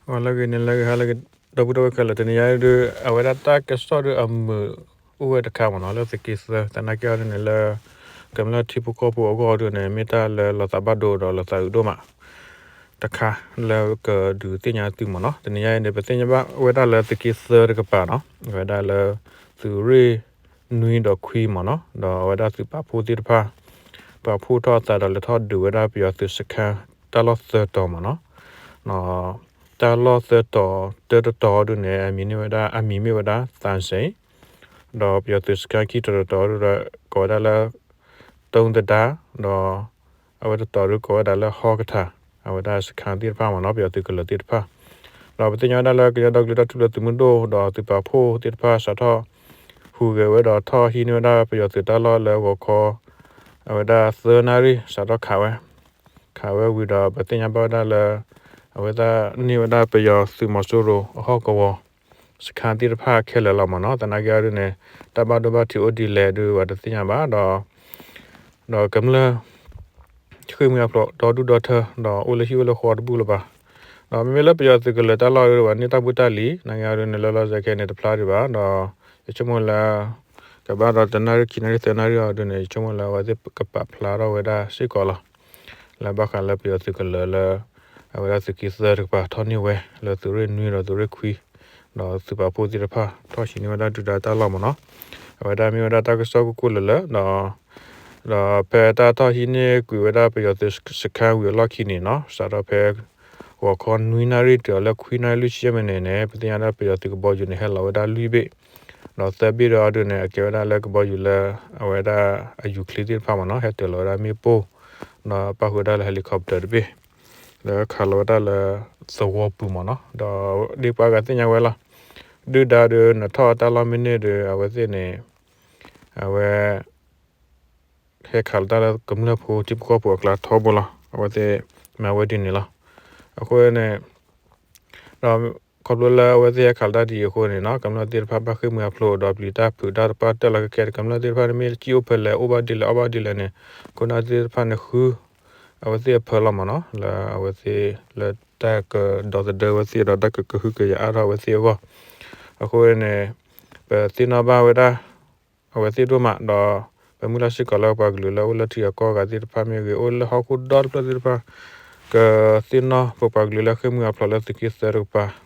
ဂီၤလၢအဂ့ၤ နံၤလၢအဂ့ၤ ဟါလၢအဂ့ၤ ဒီပုၢ်ဒီဝဲၢ်ခဲလၢာ် တနံၤညါအံၤဒုး အဝဲဒၣ်တၢ်ကစီၣ်ဒုးအမုာ်အိၣ်ဝဲတခါမ့ၢ်နီၤ လၢသုးက့သၢ သနာ်က့အံၤဒုးန့ၣ်လၢ ကမျၢၢ်ထံဖိကီၢ်ဖိအဂီၢ်ဒုးန့ၣ် မ့ၢ်တၢ်လၢလီၤသးဘၣ်ဒိဒီးလီၤသးအုးဒိၣ်မး တခါလၢကဒုးသ့ၣ်ညါသုမ့ၢ်နီၤ တနံၤညါအံၤန့ၣ် ပသ့ၣ်ညါဘၣ်ဝဲဒၣ်လၢသုးက့သၢတကပၤနီၤ အဝဲဒၣ်လၢ သုးရ့ၣ်နွံဒီးခွံမ့ၢ်နီၤ ဒီးအဝဲဒၣ်သုးပာ်ဖှိၣ်သ့ၣ်တဖၣ် ပာ်ဖှိၣ်ထီၣ်အသးဒီးလဲၤထီၣ်ဒုးဝဲဒၣ်ပယီၤသုးစခါ တၢ်လီၢ်သၢတီၤမ့ၢ်နီၤ တၢ်လီၢ်သၢတီၤ တၢတတီၤဒုးန့ၣ် အမံၤန့ၢ်ဝဲဒၣ် အမံၤမ့ၢ်ဝဲဒၣ် သးစဲ ဒီးပယီၤသုးစခါခံတီၤတတီၤဒုးဒီး ကိးဝဲဒၣ်လၢ တုံးသဒါ ဒီး အဝဲတတီၤဒုးကိးဝဲဒၣ်လၢဟီကထၤ အဝဲဒၣ်စခါသ့ၣ်တဖၣ်မ့ၢ်နီၤ ပယီၤသုးကလၢၤသ့ၣ်တဖၣ် ဒီးပသ့ၣ်ညါဝဲဒၣ်လၢကညီဒီကလုာ်တၢ်ထူၣ်ဖျဲးသုးမုၢ်ဒိၣ် ဒီးသုးပာ်ဖှိၣ်သ့ၣ်တဖၣ် စးထီၣ်ဟူးဂဲၤဝဲဒီးထီၣ်ဟံးန့ၢ်ဝဲဒၣ်ပယီၤသုးတၢ်လီၢ်လၢဂီၤခီ အဝဲဒၣ်သၢနၣ်ရံၣ် စးထီၣ်ခးဝဲ ခးဝဲဝံၤဒီး ပသ့ၣ်ညါဘၣ်ဝဲဒၣ်လၢ အဝဲသ့ၣ်န့ၢ်ဝဲဒၣ်ပယီၤသုးမီၤစိရိၤအဟီၣ်ကဝီၤ စခါသ့ၣ်တဖၣ်ခဲလၢာ်လီၤမ့ၢ်နီၤ သနာ်က့အံၤဒုးန့ၣ် တၢ်ဘၣ်ဒိဘၣ်ထံးအိၣ်ဒ်လဲၣ်ဒုး ပှၤတသ့ၣ်ညါဘၣ်ဒီး ဒီးကမျၢၢ် ဃ့ၢ်မှံဟးဖျိးဒီဒူၣ်ဒီထၢ ဒီးအိၣ်လၢဟံၣ်အိၣ်လၢဃီတဘူၣ်လၢၤဘၣ် ဒီးမ့မ့ၢ်လၢပယီၤသုးကလၢၤတၢ်လီၢ်ဒုး ပှၤန့ၢ်တၢ်ဘူးတၢ်လံၤ သနာ်က့အံၤဒုးန့ၣ် လၢလီၤစဲခဲအံၤန့ၣ် တဖျါဒံးဘၣ် ဒီးယဆိကမိၣ်လၢ ကဘၣ်ဒီးတနၣ်ရံၣ်ခံနၣ်ရံၣ်သၢနၣ်ရံၣ်အံၤဒုးန့ၣ် ယဆိကမိၣ်လၢအဝဲသ့ၣ်ကပာ်ဖျါထီၣ်ဝဲဒၣ်စ့ၢ်ကီးလီၤ လၢဘၣ်ဃးလၢပယီၤသုးကလၢၤလၢ အဝဲဒၣ်သုးက့သၢတကပၤထီၣ်န့ၢ်ဝဲ လၢသုးရ့ၣ်နွံဒီးသုးရ့ၣ်ခွံ ဒီးသုးပာ်ဖှိၣ်သ့ၣ်တဖၣ် ထီၣ်ဟံးန့ၢ်ဝဲဒၣ်ဒုၣ်ဒါတၢ်လီၢ်မ့ၢ်နီၤ အဝဲဒၣ်မ့ၢ်ဝဲဒၣ်တၢ်ကစီၣ်ကိၢ်ကိၢ်လၢၤလၢၤ ဒီး ဒီးဖဲတၢ်ထီၣ်ဟံးန့ၢ်ကွံာ်ဝဲဒၣ်ပယီၤသုးစခါဝံၤအလီၢ်ခံန့ၣ်နီၤ စးထီၣ်ဖဲ ဂီၤခီနွံနၣ်ရံၣ်တုၤအီၤလၢခွံနၣ်ရံၣ်လွံၢ်ဆံမံးနံးန့ၣ် ပသ့ၣ်ညါဒၣ်ပယီၤသုးကဘီယူၤန့ၣ် ဟဲလီၤဝဲဒၣ်လွံၢ်ဘ့ၣ် ဒီးသၢဘ့ၣ်ဒီးအံၤဒုးန့ၣ် အကဲဝဲဒၣ်လၢကဘီယူၤလၢ အဝဲဒၣ်အယူၤချ့သ့ၣ်တဖၣ်မ့ၢ်နီၤ ဟဲတ့ၢ်လီၤဝဲဒၣ်မ့ၣ်ပိၢ် ဒီးပၣ်ဃုာ်ဝဲဒၣ်လၢ helicopter တဘ့ၣ် လၢခးလီၤဝဲဒၣ်လၢသဝီပူၤမ့ၢ်နီၤ ဒီးဒ်ပှၤဂၤသ့ၣ်ညါဝဲလီၤ ဒုၣ်ဒါဒုးနထီၣ်တၢ်လီၢ်မ့ၢ်န့ၢ်ဒုး အဝဲသ့ၣ်န့ၣ် အဝဲ ဟဲခးလီၤတၢ်လၢကမျၢၢ်ဖိထံဖိကီၢ်ဖိအကျါထီဘိလီၤ အဝဲသ့ၣ်မၤဝဲဒ်န့ၣ်လီၤ အဃိန့ၣ် ဒီးခီဖျိလၢအဝဲသ့ၣ်ဟဲခးလီၤတၢ်ဒ်အံၤအဃိန့ၣ်နီၤ ကမျၢၢ်သ့ၣ်တဖၣ်ဘၣ်ဃ့ၢ်မှံဟးဖျိးဒီးပျံၤတၢ်ဖုးတၢ်တပၣ်တၢၢ်လီၤကဲကဲ ကမျၢၢ်သ့ၣ်တဖၣ်န့ၣ်မ့ၢ်စံၣ်အိၣ်ဖဲလဲၣ်အိၣ်ဘၣ်ဒ်လဲၣ်အီၣ်ဘၣ်ဒ်လဲၣ်န့ၣ် ခိၣ်နၢ်သ့ၣ်တဖၣ်န့ၣ်ဃု အဝဲသ့ၣ်အဖၢလီၤမ့ၢ်နီၤ လၢအဝဲသ့ၣ်လၢတၢ်ကဒီသဒၢဝဲသ့ၣ်ဒီးတၢ်ကကဟုကယာ်အါထီၣ်အဝဲသ့ၣ်အဂီၢ် အဃိန့ၣ် ပသ့ၣ်နီၣ်ဘၣ်ဝဲဒၣ် အဝဲသ့ၣ်ဒိၣ်မးဒီး ပမုၢ်လၢ်စ့ၢ်ကီးလၢပှၤကလုာ်လၢအိၣ်လၢထံအကီၢ်အဂၤသ့ၣ်တဖၣ်မ့ၢ်ဂ့ၤ အိၣ်လၢဟီၣ်ခိၣ်ဒီတဖျၢၣ်သ့ၣ်တဖၣ် ကသ့ၣ်နီၣ်ပပှၤကလုာ်လၢဃ့ၢ်မှံဟးဖျိးလၢသုးက့သၢတကပၤ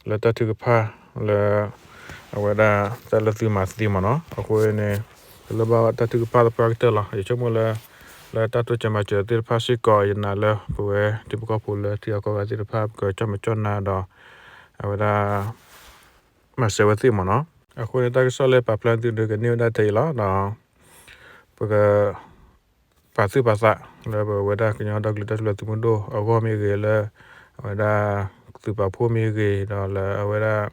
လၢတၢ်ထုကဖၣ်လၢ အဝဲဒၣ်တၢ်လၢသုမၤသ့မ့ၢ်နီၤ အဃိန့ၣ် ပလၢဘၣ်တၢ်ထုကဖၣ်သပှၢ်ကတၢၢ်လီၤ. ယဆိကမိၣ်လၢ လၢတၢ်တိစၢၤမၤစၢၤသ့ၣ်တဖၣ်စ့ၢ်ကီး ယနာ်လၢပဝဲထံဖိကီၢ်ဖိလၢထံဂၤကီၢ်ဂၤသ့ၣ်တဖၣ် ပကကၠီၣ်မဲာ်ကၠီၣ်နါဒီး အဝဲဒၣ် မၤစၢၤဝဲသ့ၣ်မ့ၢ်နီၤ. အဃိန့ၣ် တၢ်ကစီၣ်လၢပာ်ဖျါသုဒုးကန့ၢ်ဝဲဒၣ်ထဲအံၤလီၤ. ဒီး ပက ပာ်သူၣ်ပာ်သး လၢပဝဲဒၣ်ကညီဒီကလုာ်တၢ်ထူၣ်ဖျဲးသုးမုၢ်ဒိၣ်အဂီၢ်မ့ၢ်ဂ့ၤ လၢ အဝဲဒၣ် သုးပာ်ဖှိၣ်မ့ၢ်ဂ့ၤ ဒီးလၢအဝဲဒၣ်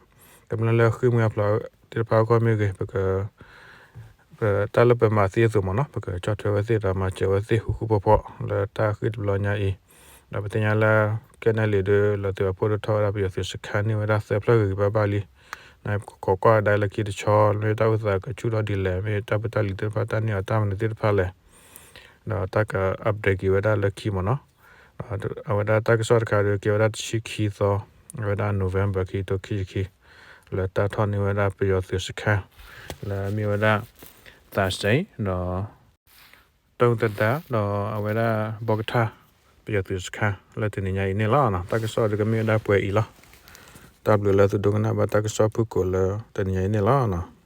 ကမျၢၢ်လၢဃ့ၢ်မှံဟးဖျိးသ့ၣ်တဖၣ်အဂီၢ်မ့ၢ်ဂ့ၤ ပက ပတၢ်လၢပမၤသ့အသိးမ့ၢ်နီၤ ပကဆီၣ်ထွဲဝဲသ့ၣ်ဒီးမၤစၢၤဝဲသ့ၣ်ဃူဃူဖိးဖိး လၢတၢ်ဃ့ၢ်တဘျီညါအံၤ ဒီးပသ့ၣ်ညါလၢ ကဲနဲၣ်လံာ်ဒုး လၢသုးပာ်ဖှိၣ်ဒုးထီၣ်ဝဲဒၣ်ပယီၤသုးစခါန့ၢ်ဝဲဒၣ်သၢဖျၢၣ်ဂ့ၤဂ့ၤဘၣ်ဘၣ်လံ. နကိးကွၢ်ကဒါလၢခံတဆီ မ့ၢ်တၢ်အိၣ်သးကဆူၣ်ထီၣ်ဒ်လဲၣ် မ့ၢ်တၢ်ဖိတၢ်လံၤသ့ၣ်တဖၣ် တၢ်န့ၢ်အီၤတၢ်မနုၤသ့ၣ်တဖၣ်လဲၣ် ဒီးတၢ်က update က့ၤဝဲဒၣ်လၢခံမ့ၢ်နီၤ. ဒီးအဝဲဒၣ်တၢ်ကစီၣ်တခါဒုးကဲဝဲဒၣ်တဆံခံသီ အဝဲဒၣ် November ခံကထိခံဆံခံ လၢတၢ်ထီၣ်န့ၢ်ဝဲဒၣ်ပယီၤသုးစခါ လၢအမ့ၢ်ဝဲဒၣ် သးစဲ ဒီး တုံးသဒါ ဒီးအဝဲဒၣ်ဘီကထါ ပယီၤသုးစခါ လၢတနံၤညါအံၤန့ၣ်လီၤ. တၢ်ကစီၣ်ဒုးကမ့ၢ်ဝဲဒၣ်ပှဲၤအံၤလီၤ. တၢ်ဘျုးလၢသုဒိကနၣ်ဘၣ်တၢ်ကစီၣ်ဖုၣ်ကိာ်လၢတနံၤညါအံၤန့ၣ်လီၤ.